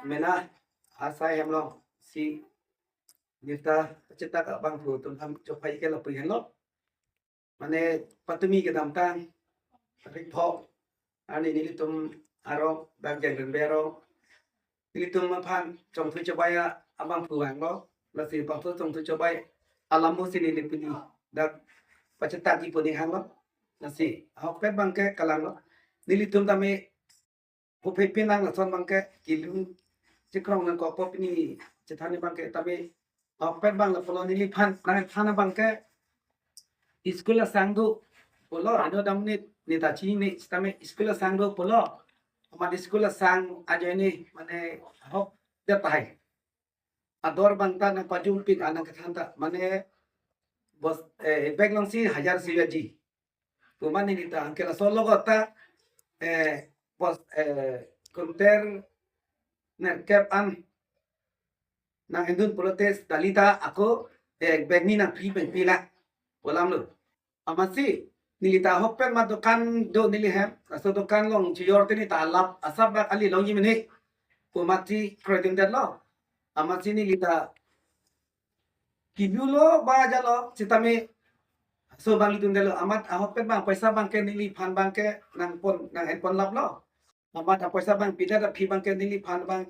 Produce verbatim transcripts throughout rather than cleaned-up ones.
mena asai hem lo si nita cetak abangphu atum aphan chophai ke lapu henlo. Mane patumi kedamtang rik pho ani nelitum arong dak jeng ren bero nelitum aphan chongthu chobai abangphu vanglo. Lasi bangphu chongthu chobai alam mo si neli pini dak pachetak ipo ni hanglo. Lasi ahokpet abangke kalanglo. Nelitum tame puphe pinang lason abangke kilu chikrong nangkokpo pini chethan abangke tame ahokpet abang lapulo neliphan nangthan abangke school asang do pulo ano damnit nita chini sitame school asang do pulo. Amat school asang ajoine mane ahok det tahai. Ador abang ta nangpajum pik anang kethan ta mane bos eh bag long si hajar sigaji. Pu mane nita angke laso logot ta eh bos eh konter nerkep an nang endun pulote dalita ako eh bag ni nangpri pengpila pu alam lo. Amatsi nelita ahokpet ma dokan do neli hem. Laso dokan along chijor te nita alap asap bak ali longji mene pu amatsi kroidun detlo. Amatsi nelita kilulo ba jalo sitame so abang lidun detlo. Amat ahokpet abang paisa abangke neliphan abangke nangpon nang enpon laplo. Amat apaisa abang pidet aphi abangke neliphan abang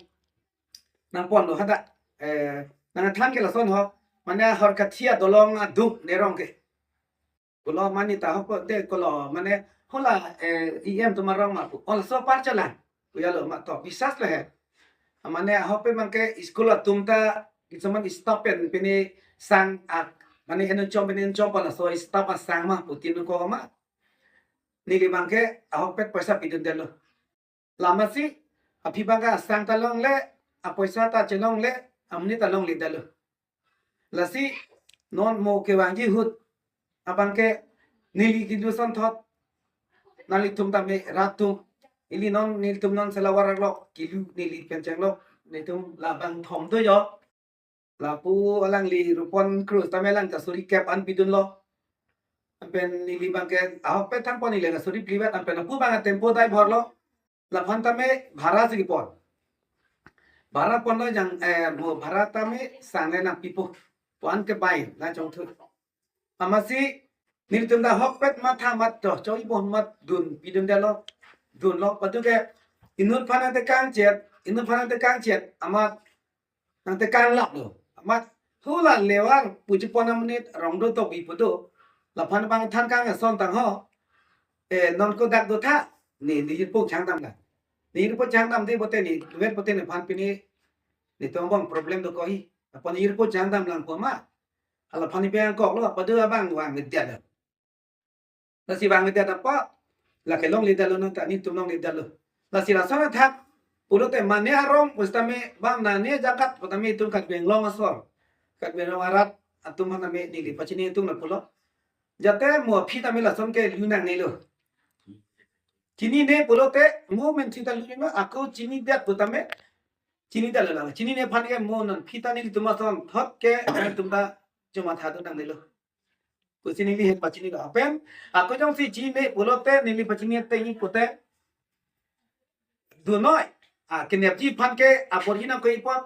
nangponlo hadak eh nangthan ke lason ho. Mane Horkathi adolong aduk nerong ke. Pulo mane ta ahok de pulo mane hola eh E M atum arong ma pu. Ol so par chalang. Pu jalo ma to bisas le he. Mane ahokpet abangke school atum ta kisaman staff pen pini sang ak mane eno chom pini chom pala so staff asang ma pu tin ko ma. Neli abangke ahokpet paisa pidun detlo. Lamasi aphi abangke asang ta longle, apaisa ta chelongle, amonit ta longle detlo. Lasi non mo kevangji ahut abangke neli kilu sonthot nanglitum tame rat atum ili non nelitum non selavar lok kilu neli pen chenglok nelitum labang thom do jo. Lapu alangli Rupon Cruz tame alang ta suri kep an pidunlo. Anpen neli abangke ahokpet thangpon neli ta suri phli vet anpen lapu abang tempo driver lo. Laphan tame bhara si kepon. Bhara ponlo jang eh bo bhara tame sang le nangpipo. Puan ke bai na chongthu. Amatsi nelitum ta ahokpet matha mat to choi bon mat dun pidun detlo. Dunlo patu ke inut aphan nangtekang chet, inut aphan nangtekang chet amat nangtekang laplo. Amat hula levar puji pon amonit rong do topi pu do. Laphan abang than kang ason tang ho. Eh non ko dak do tha. Ni ni po chang dam la. Ni po chang dam de pote ni vet pote ni phan pini ni tong bong problem do ko hi. Apon ni po chang dam lang ko ma. Alaphan ni pe angkok lo padu abang vangvedet lo. Lasi vangvedet apa? Lake longledetlo nang ta nelitum longledetlo. Lasi lason athak pulote mane arong pusitame bang nane jagat pusitame itum Karbi Anglong asor. Karbi Anglong arat atum aphan tame neli pachini itum na pulo. Jate mo aphi tame lason ke lu nangnelo. Chinine pulote mo men sita lu no ako chinidet pusitame chinidetlo lang. Chinine aphan ke mo non aphi ta nelitum asonthot ke nelitum ta chomatha do nangnelo. Pusi neli het pachinilo. Apen ako jongsi chinine pulote neli pachini tengi pute dunoi. Ah, kenepji aphan ke apor hinang ko ipot.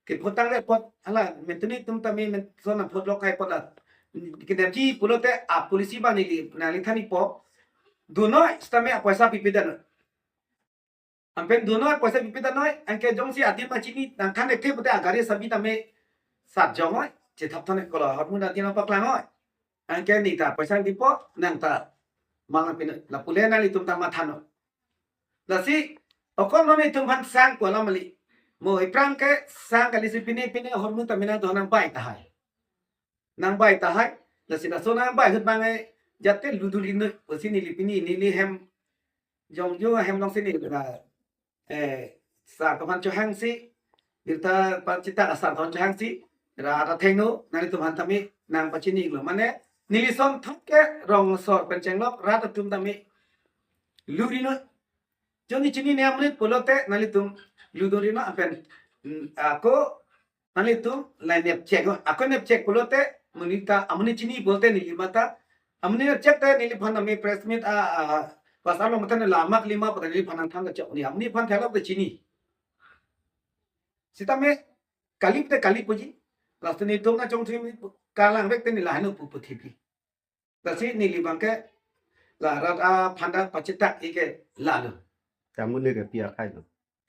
Kepot tangdet apot. Hala mentuni atum tame men son apot lok kai apot la. Kenepji pulote a policy abang neli nangli thani po. Dunoi sitame apaisa pipedet. Anpen dunoi apaisa pipedet noi, anke jongsi adim pachini nangthan ekthe pute agari sabi tame sat jong noi, chethap thon kolo hormu adim paklang noi. Anke neli ta apaisa pipo, nang ta malang pin lapule nanglitum ta matha noi. Lasi okon non itum aphan sang pu alam kali. Mo iphrang ke sang kali si pini pini hormu tame nangdon nangbai tahai. Nangbai tahai. Lasi laso nangbai ahut abang eh jate ludul inut pusi neli pini neli hem jong jo hem long si neli la eh sar aphan chohangsi birta pachita asar aphan chohangsi ra ra thengno nanglitum aphan tame nangpachinilo mane neli sonthot ke rong asor pen chenglok rat atum tame lu ri no. Joni chinine amonit pulote nanglitum ludun ri no anpen mm, ako nanglitum la nepchek ho. Ako nepchek pulote amonit ta amonit chini pulote neli mata amonit nepchek te neliphan tame press meet a a pasar lo mata ne lamak lima pada neliphan nangthan kachok ni amonit aphan thelok te chini. Sitame kali te kali puji. Last nelitum nangchongthui, kalang vek te neli lahai no pu pu thipi. Lasi neli abangke la rat aphan ta pachetak ike lalo. Kamu ne ke pi akhai lo?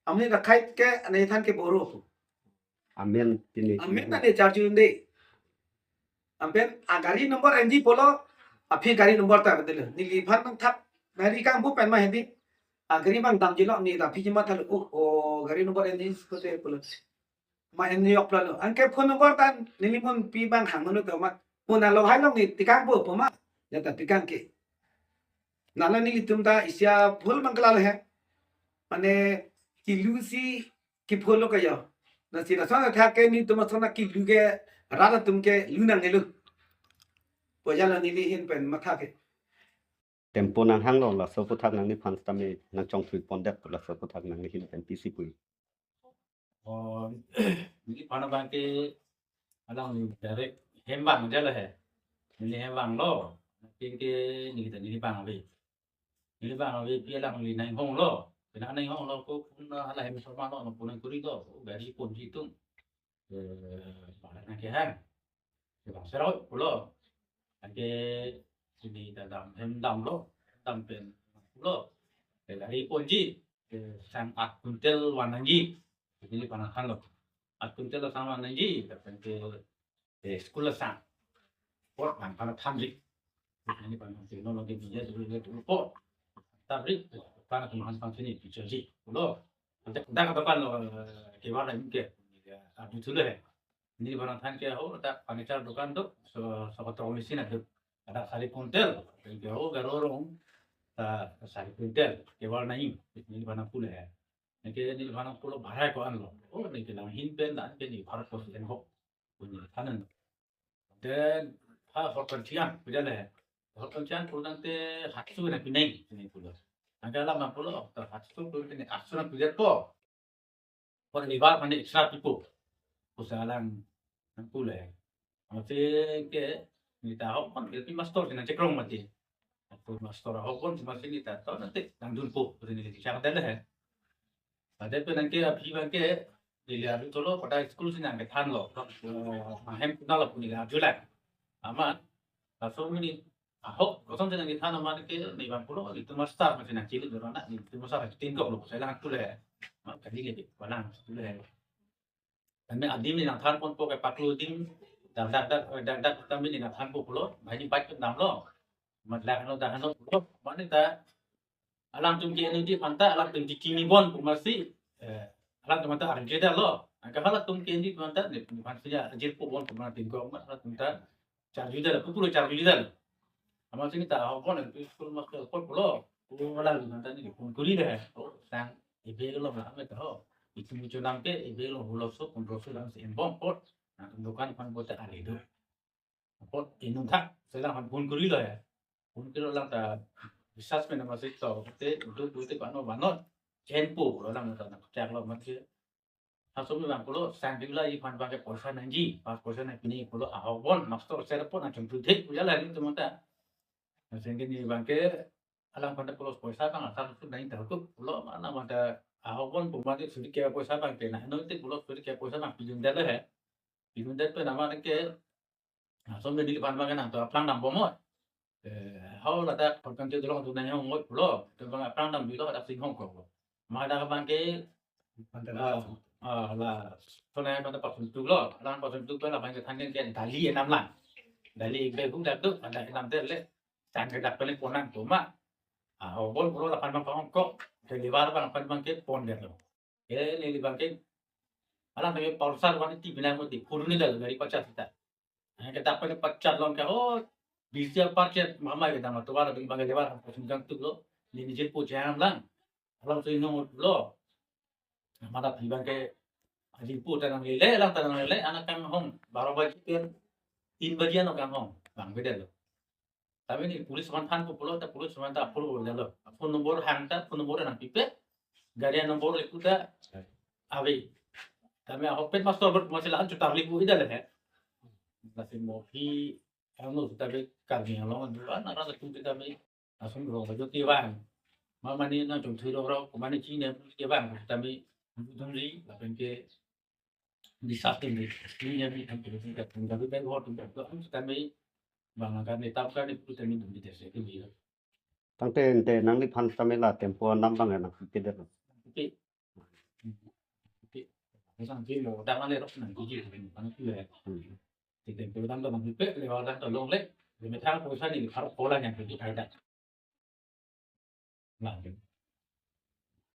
Amen akhai ke anai than ke Boro pu. Amen pini. Amen na ne charju inde. Ampen agari number enji pulo, aphi gari number ta betul. Neliphan nangthap, nari kangpu pen ma hedi. Agari abang damjilo, ne ta aphi jima thalo. Oh, oh, gari number enji seperti pulo. Ma enji ok pulo. Anke phone number ta neli monpi abang hang manu to ma. Phone alo hai long ne tikangpo pu ma. Ya ta tikang ke. Nala nelitum ta isi a phul abang ke lalo he. Mane kilu si kiphul lo kayo. Lasi lason athak ke nelitum ason a kilu ke rat atum ke lu nangne lo. Pojalo neli ahin pen matha ke. Tempo nanghanglo, laso aphuthak nangliphan sitame nangchongthui pondet, laso aphuthak nangli ahin pen pisi pu. Oh, neliphan abangke alangli direct hem vanglo he. Neli hem vanglo. Pinke neli ta neli vang ave. Neli vang ave pi alangli nang hong lo. Pina nang hong lo ko pun hala hem so ma lo pun nang kuri lo. Oh, gari ponji atum. Eh, bala nang kehang. Kebang seroi pulo. Anke sini ta dam hem damlo. Dam pen pulo. Ke gari ponji. Ke sang at kuntel van nangji. Neliphan nangthanlo. At kuntel lo sang van nangji. Tapi ke, ke school lo sang. Apot nangphan thanji. Neliphan nangthanlo ke dia dulu dia dulu apot. Tapi pan teman pan sini bicara ji. Pulo. Dak dak apa kan lo, eh, ke warna ini ke. Ya, adu dulu he. Neliphan nangthan ke ho, dak furniture dukan tu, so, so kotor mesin adu. Ada sari kuntel, ke ho, garo rong, ta sari kuntel, ke warna ini, neliphan nangpulo he. Anke neliphan nangpulo bhara ko-an lo. Oh, ne ke lang ahin pen, dan pen ne bhara ko sen ho. Pu neliphan nang. Then, ha, hor kan chiang, pujale he. Hor kan chiang, pulo tangte hatsu na pineng, ne pulo. Anke alam nangpulo, ta hatsu pulo tangte atsu nangpidet po. Pon nibar mane extra pipo. Pusi alang nangpulo he. Amatsi ke neli ta ahok pon L P master si nangchekrong mati. Ahok pon master ahok pon si masi neli ta to nangte nangdunpo. Pusi neli chak dale he. Pada pen anke aphi abangke neli arju tolo pada school si nangkethanlo. Ahem kunal pun neli arjulang. Amat laso mini ahok, koson si nangkethan amat ke ne abang pulo, itum master masi nangchili doro na, itum master nangchili kok lo, saya lang pulo he. Ma kali le, balang pulo he. Kami adim ne nangthan ponpo ke paklu adim, dak dak dak, dak dak kami ne nangthanpo pulo, ma ini bike damlo. Mat dak hano dak hano pulo, mane ta alangtum ke energy aphanta, alangtum ke kini bon pu masi, eh, alangtum aphanta arje dalo. Anke halatum ke energy aphanta, ne, ne aphan siya arje po bon pu ma tingkong ma, alangtum ta charju dalo, pupulo charju dalo. Amatsi neli ta ahok pon, L P school master apot pulo, pulo alang aphanta ne phone kuri dei. Oh, sang ebe lo ma ame ta ho. Itum itum nang ke ebe lo hulo so, pun roso lang si embong apot. Nangtum dukan aphan apot ta ari do. Apot inung thak, selang aphan phone kurilo he. Phone kurilo alang ta, bisas pen amatsi to, te, udu, udu, te, pano, pano. Chen po, lo alang ta, na, chak lo, amatsi. Laso mini abang pulo, sang dula iphan abangke poisa nangji, pas poisa nangpini pulo, ahok bon, master ser po, nangchongthu thek, pujala nelitum ta. Sehingga ne abangke, alang aphanta pulo poisa abang, asal su nangji ta hukup, pulo, mana mata, ahok bon, pu mati suri ke poisa abangke, na, no, te pulo, suri ke poisa abang, pidun dale he. Pidun dale pen amatke, laso mini neliphan abangke nangtum aphrang dambom mo. Eh, hau ladak pon kan tu dolong tu nang hong ngot pulo. Tu abang aphrang dambilo, ladak si hong kok lo. Ma ladak abangke, ah, ah, la, so nang mata pasun tu lo. Lang pasun tu lo, la abangke thangen ke dali enam lang. Dali ik be hu dak tu, ada enam ter le. Tang ke dak pele ponang tu ma. Ah, ahok bon pulo, la aphan abang hong kok. Ke nibar abang aphan abangke pon der lo. Ke neli abangke, alang kami pulsar one eighty pinang mati, phuruni dal gari pachat sita. Anke dak pen pachat long ke, oh, bisa pachat mama ke dama tuar abang abangke lebar, langsung jang tu lo, neli nijir po jam lang. Alam sui nung lo. Mata abangke ajin po tanang lele, lang tanang lele, anak kang hong, baro baji pen, tin baji ano kang hong, bang beda lo. Tapi ne police aphan thanpo pulo, ta police aphan ta apor bol dalo. Phone number hang ta, phone number nangpipe. Gari number le kuta ave. Tapi ahok pen master ber masih lahan chutar lipu ida le he. Masih mo hi, ano tapi Karbi Anglong dulu anak rasa tu tapi langsung rong baju tiwang. Mama ni nangchongthui rong rong, kemana Cina tiwang, tapi dulu dulu, tapi ke Bisa tum di, ini yang di, yang di, yang di, yang di, yang di, yang di, yang di, yang di, bang akan ni tap kan itu tadi di desa itu dia. Tangte ente nangliphan samela tempo anam bang ya nang pide lo. Oke. Oke. Misal di lo, dah mana rok nang gigi, nang gigi le. Hmm. Di tempo dam to nang pe, le orang to long le, di metal poisa ni harus pola yang pergi ada. Nah,